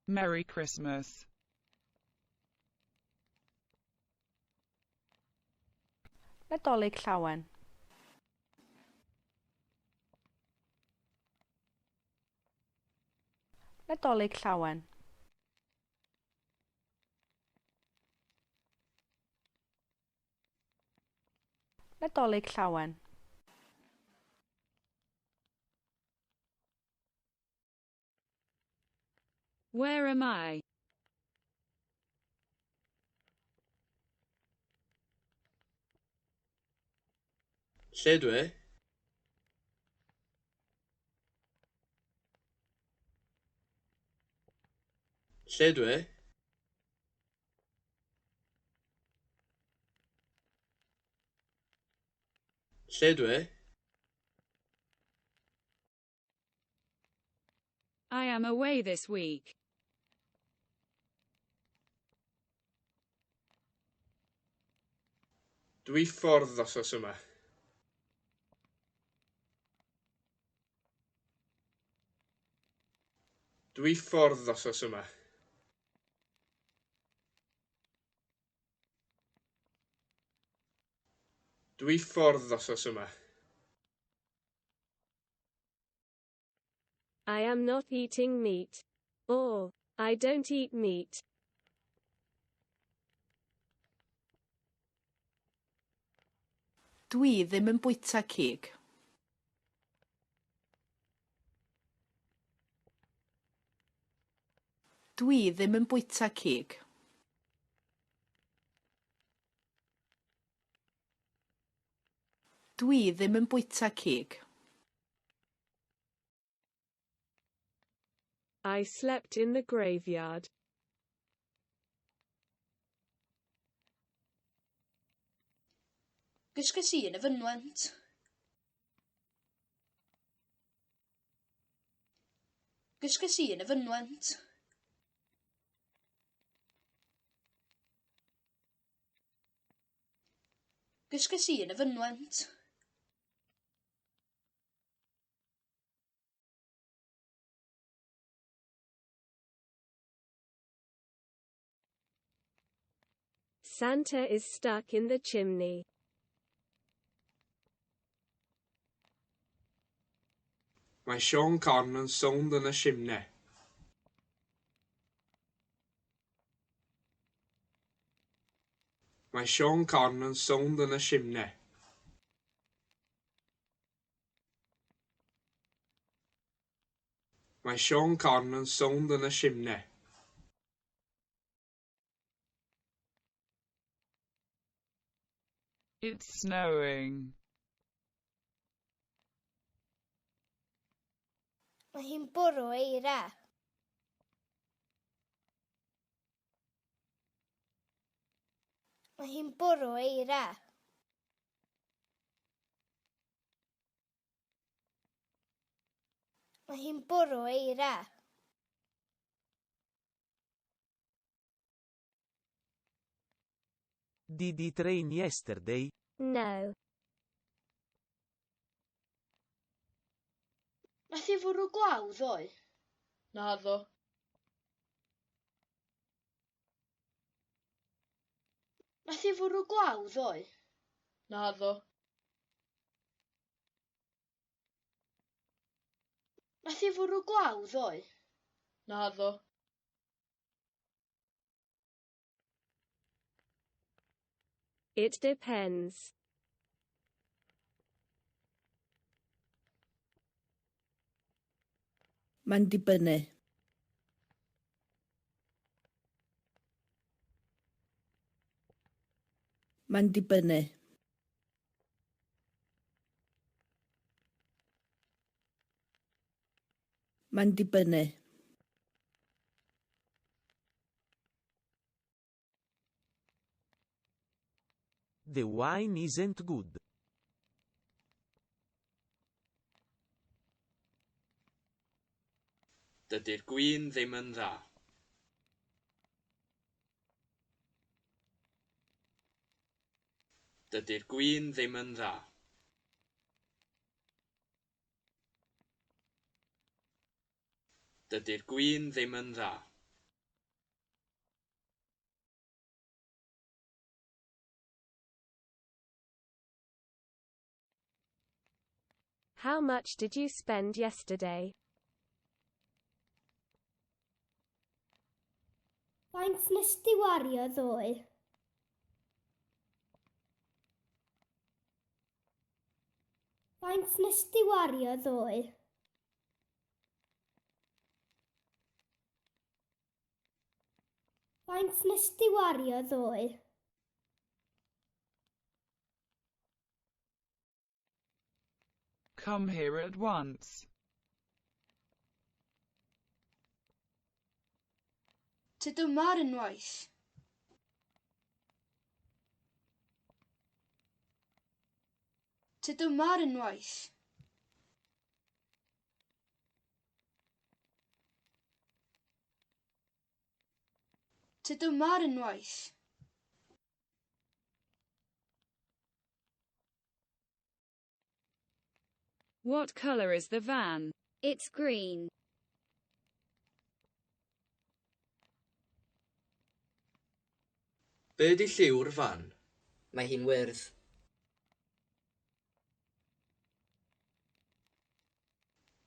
Merry Christmas. Nadolig Llawen. Nadolig Llawen. Nadolig Llawen. Where am I? Lle dwi? Lle dwi? Lle dwi? I am away this week. Dwi ffwrdd wythnos yma. Dwi ffwrdd wythnos yma. Dwi ffwrdd wythnos yma. I am not eating meat. Or, I don't eat meat. Dwi ddim yn bwyta cig. Dwi ddim yn bwyta cig. Dwi ddim yn bwyta cig. I slept in the graveyard. Gysges i yn y fynwent. Gysges i yn y fynwent. Gysges i yn y fynwent. Santa is stuck in the chimney. Mae Siôn Corn yn sownd yn y simnai. Mae Siôn Corn yn sownd yn y simnai. Mae Siôn Corn yn sownd yn y simnai. It's snowing. Mae hi'n bwrw eira. Mae hi'n bwrw eira. Mae hi'n bwrw eira. Did it rain yesterday? No. Nath hi fwrw glaw ddoe? Naddo. Nath hi fwrw glaw ddoe? Naddo. Nath hi fwrw glaw ddoe? Naddo. It depends. Mae'n dibynnu. Mae'n dibynnu. Mae'n dibynnu. The wine isn't good. Dydy'r gwin ddim yn dda. Dydy'r gwin ddim yn dda. Dydy'r gwin ddim yn dda. How much did you spend yesterday? Faint nes di wario ddoe? Faint nes di wario ddoe? Faint nes di wario ddoe? Come here at once. Tyd yma ar unwaith. Tyd yma ar unwaith. Tyd yma ar unwaith. What color is the van? It's green. Be 'di lliw'r fan? Mae hi'n wyrdd.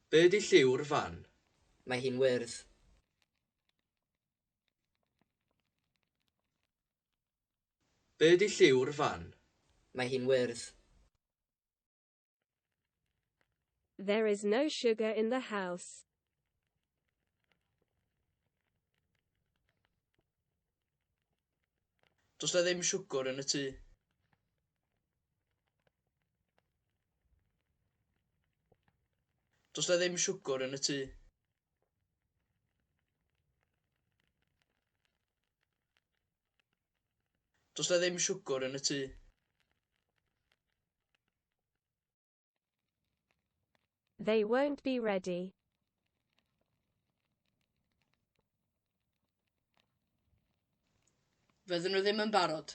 Be 'di lliw'r fan? Mae hi'n wyrdd. Be 'di lliw'r fan? Mae hi'n wyrdd. There is no sugar in the house. Does 'na ddim siwgr yn y tŷ. Does 'na ddim siwgr yn y tŷ. Does 'na ddim siwgr yn y tŷ. They won't be ready. Fydden nhw ddim yn barod.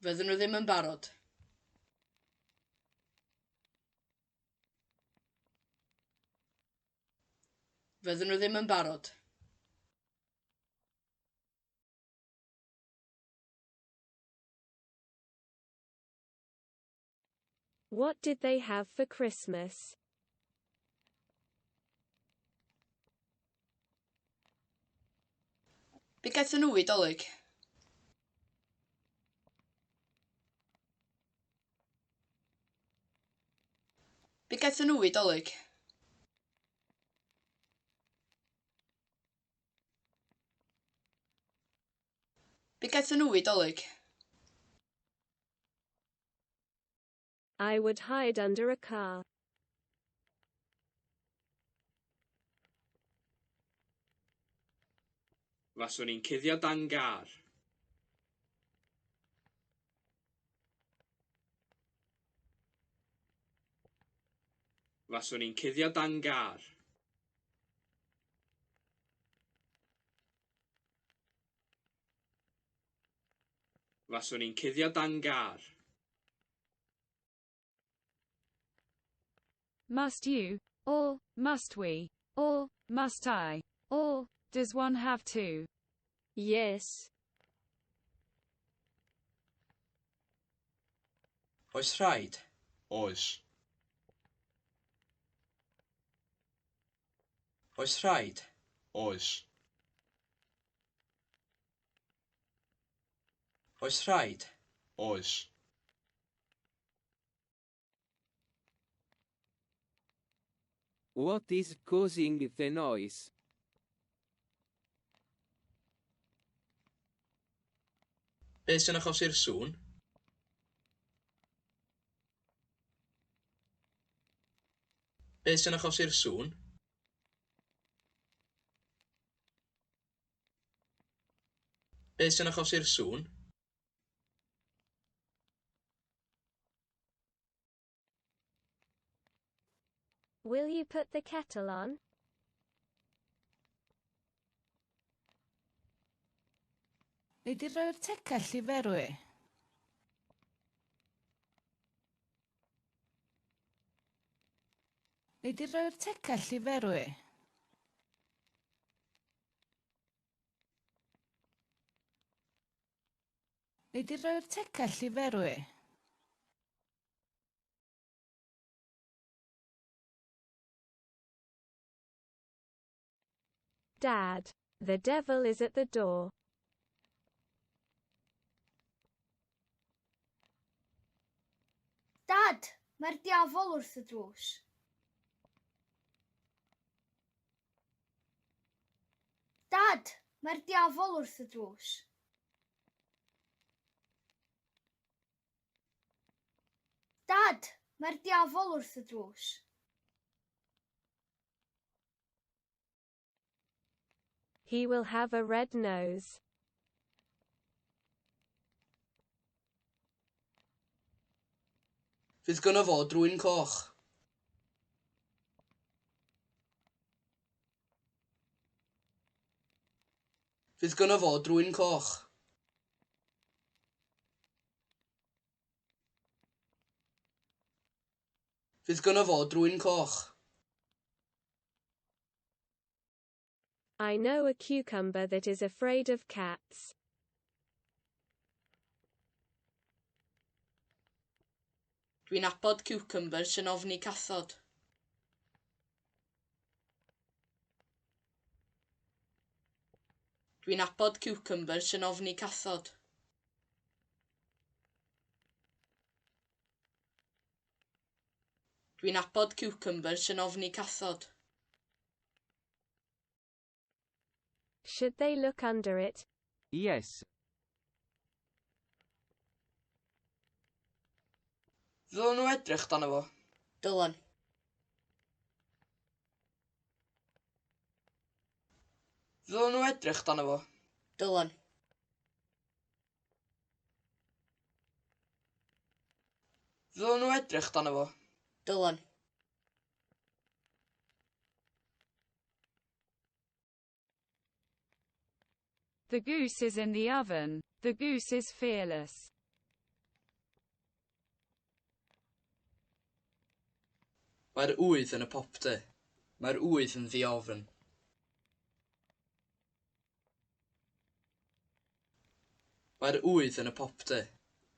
Fydden nhw ddim yn barod. Fydden nhw ddim yn barod. What did they have for Christmas? Be gaethon nhw i Dolig? Be gaethon nhw i Dolig? Be gaethon nhw i Dolig? I would hide under a car. Faswn i'n cuddio dan gar. Faswn i'n cuddio dan gar. Faswn i'n cuddio dan gar. Must you? Or, must we? Or, must I? Or, does one have to? Yes. Oes rhaid? Oes. Oes rhaid? Oes. Oes rhaid? Oes. What is causing the noise? Be sy'n achosi'r sŵn? Be sy'n achosi'r sŵn? Be sy'n achosi'r sŵn? Will you put the kettle on? Nei di roi'r tegell i ferwi? Nei di roi'r tegell i ferwi? Nei di roi'r tegell i ferwi? Dad, the devil is at the door. Dad, mae'r diafol wrth y drws. Dad, mae'r diafol wrth y drws. Dad, mae'r diafol wrth y drws. He will have a red nose. Fydd gynno fo drwyn coch. Fydd gynno fo drwyn coch. Fydd gynno fo drwyn coch. I know a cucumber that is afraid of cats. Dwi'n nabod ciwcymbyr sy'n ofni cathod. Dwi'n nabod ciwcymbyr sy'n ofni cathod. Dwi'n nabod ciwcymbyr sy'n ofni cathod. Should they look under it? Yes. Ddylen nhw edrych dano fo? Dylen. Ddylen nhw edrych dano fo? Dylen. Ddylen nhw edrych dano fo? Dylen. The goose is in the oven. The goose is fearless. Mae'r ŵydd yn y popty. Mae'r ŵydd yn ddiofn. Mae'r ŵydd yn y popty.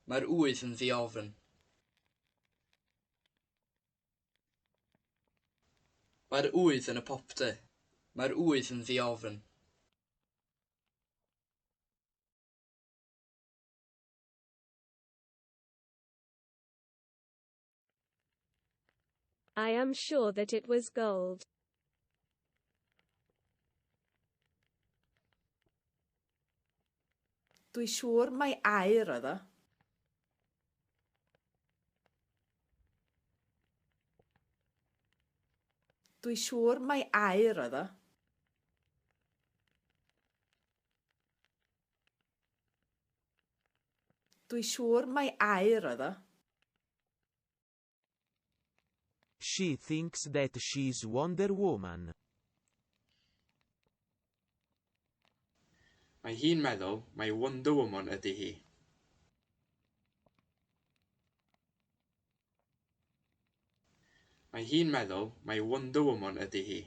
Mae'r ŵydd yn ddiofn. Mae'r ŵydd yn y popty. Mae'r ŵydd yn ddiofn. I am sure that it was gold. Dwi siŵr mai aur oedd o. Dwi siŵr mai aur oedd o. Dwi siŵr mai aur oedd o. She thinks that she's Wonder Woman. Mae hi'n meddwl mai Wonder Woman ydy hi. Mae hi'n meddwl mai Wonder Woman ydy hi.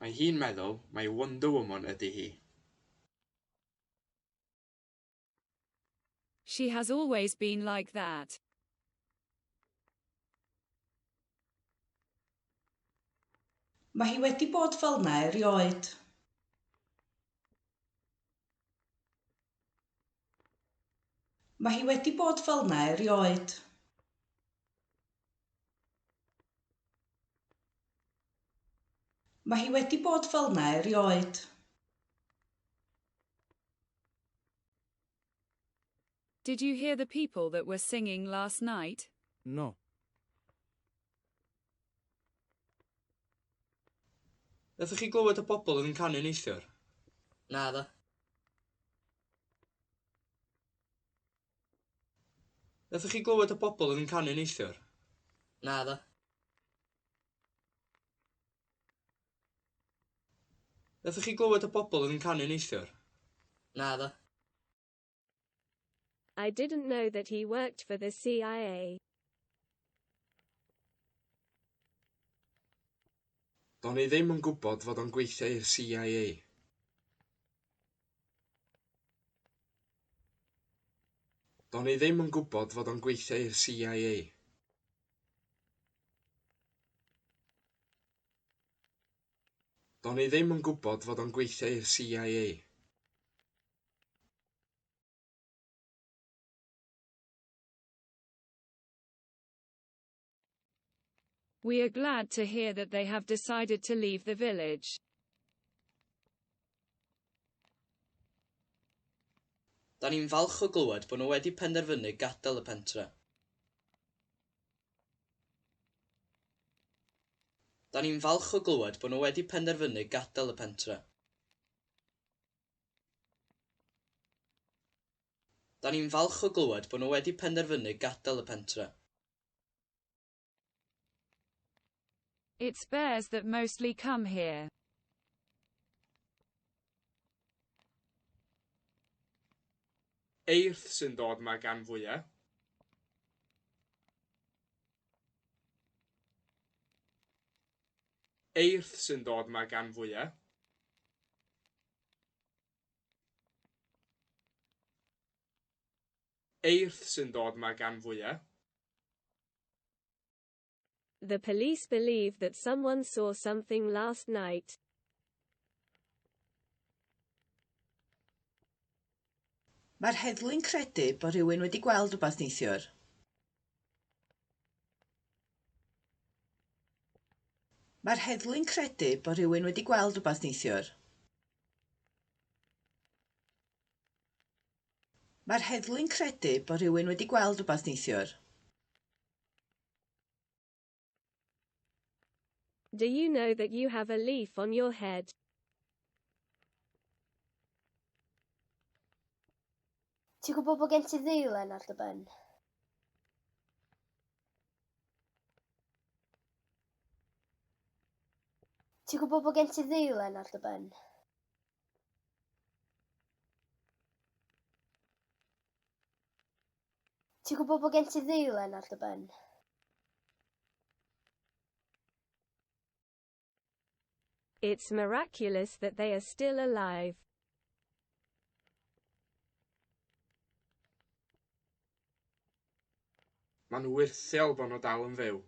Mae hi'n meddwl mai Wonder Woman ydy hi. She has always been like that. Mae hi wedi bod fel 'na erioed. Mae hi wedi bod fel 'na erioed. Mae hi wedi bod fel 'na erioed. Did you hear the people that were singing last night? No. Nathoch chi glywed y bobl oedd yn canu neithiwr? Naddo. Nathoch chi glywed y bobl oedd yn canu neithiwr? Naddo. Nathoch chi glywed y bobl oedd yn canu neithiwr? Naddo. I didn't know that he worked for the CIA. Do'n i ddim yn gwybod fod o'n gweithio i'r CIA. Do'n i ddim yn gwybod fod o'n gweithio i'r CIA. Do'n i ddim yn gwybod fod o'n gweithio i'r CIA. We are glad to hear that they have decided to leave the village. Da ni'n falch o glywed bod nhw wedi penderfynu gadael y pentre. Da ni'n falch o glywed bod nhw wedi penderfynu gadael y pentre. Da ni'n falch o glywed bod nhw wedi penderfynu gadael y pentre. It's bears that mostly come here. Eirth sy'n dod 'ma gan fwya. Eirth sy'n dod 'ma gan fwya. Eirth sy'n dod 'ma gan fwya. The police believe that someone saw something last night. Mae'r heddlu'n credu bod rhywun wedi gweld rhywbeth neithiwr. Mae'r heddlu'n credu bod rhywun wedi gweld rhywbeth neithiwr. Mae'r heddlu'n credu bod rhywun wedi gweld rhywbeth neithiwr. Do you know that you have a leaf on your head? Ti'n gwybod bod gen ti ddeilen ar dy ben? Ti'n gwybod bod gen ti ddeilen ar dy ben? Ti'n gwybod bod gen ti ddeilen ar dy ben? It's miraculous that they are still alive. Mae'n wyrthiol bod nhw dal yn fyw.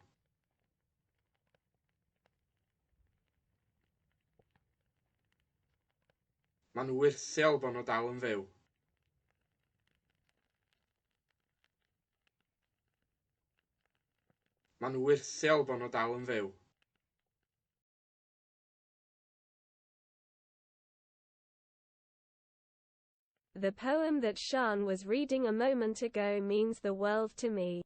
Mae'n wyrthiol bod nhw dal yn fyw. Mae'n wyrthiol bod nhw dal yn fyw. The poem that Sian was reading a moment ago means the world to me.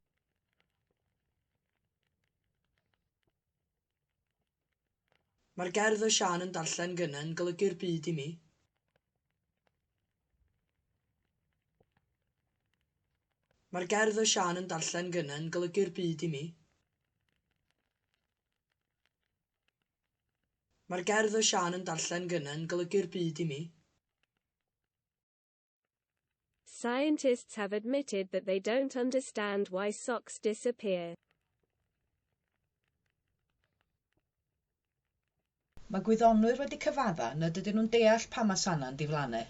Mae'r gerdd o Sian yn darllen gynnau yn golygu'r byd i mi. Mae'r gerdd o Sian yn darllen gynnau yn golygu'r byd i mi. Mae'r gerdd o Sian yn darllen gynnau yn golygu'r byd i mi. Scientists have admitted that they don't understand why socks disappear. Mae gwyddonwyr wedi cyfadda nad ydyn nhw'n deall pam mae sanau'n diflannu.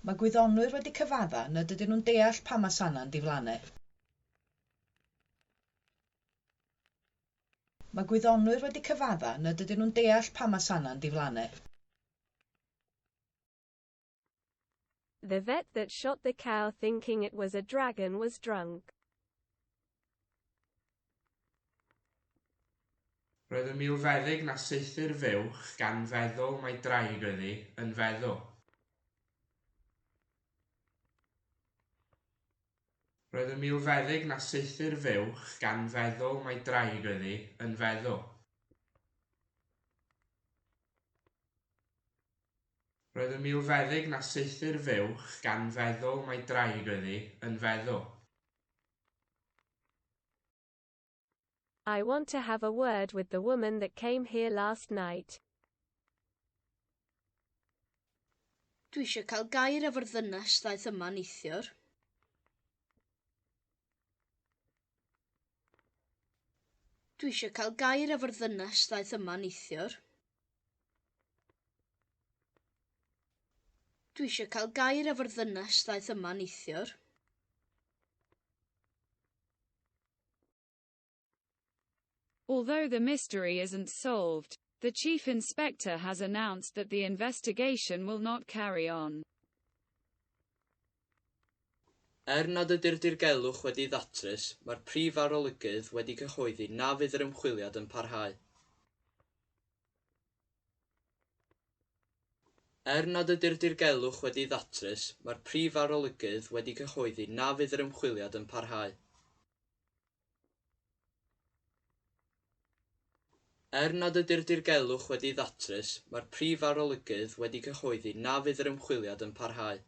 Mae gwyddonwyr wedi cyfadda nad ydyn nhw'n deall pam mae sanau'n diflannu. Mae gwyddonwyr wedi cyfadda nad ydyn nhw'n deall pam mae sanau'n diflannu. The vet that shot the cow thinking it was a dragon was drunk. Roedd y milfeddyg na saethu'r fuwch gan feddwl mai draig oedd hi, yn feddw. Roedd y milfeddyg na saethu'r fuwch gan feddwl mai draig oedd hi, yn feddw. Roedd y milfeddyg na saethu'r fuwch gan feddwl mai draig oedd hi, yn feddw. I want to have a word with the woman that came here last night. Dwi eisiau cael gair efo'r ddynes ddaeth yma neithiwr. Dwi eisiau cael gair efo'r ddynes ddaeth yma neithiwr. Dwi eisiau cael gair efo'r ddynes ddaeth yma neithiwr. Although the mystery isn't solved, the chief inspector has announced that the investigation will not carry on. Er nad ydy'r dirgelwch wedi'i ddatrys, mae'r prif arolygydd wedi cyhoeddi na fydd yr ymchwiliad yn parhau. Er nad ydy'r dirgelwch wedi'i ddatrys, mae'r prif arolygydd wedi cyhoeddi na fydd yr ymchwiliad yn parhau. Er nad ydy'r dirgelwch wedi'i ddatrys, mae'r prif arolygydd wedi cyhoeddi na fydd yr ymchwiliad yn parhau.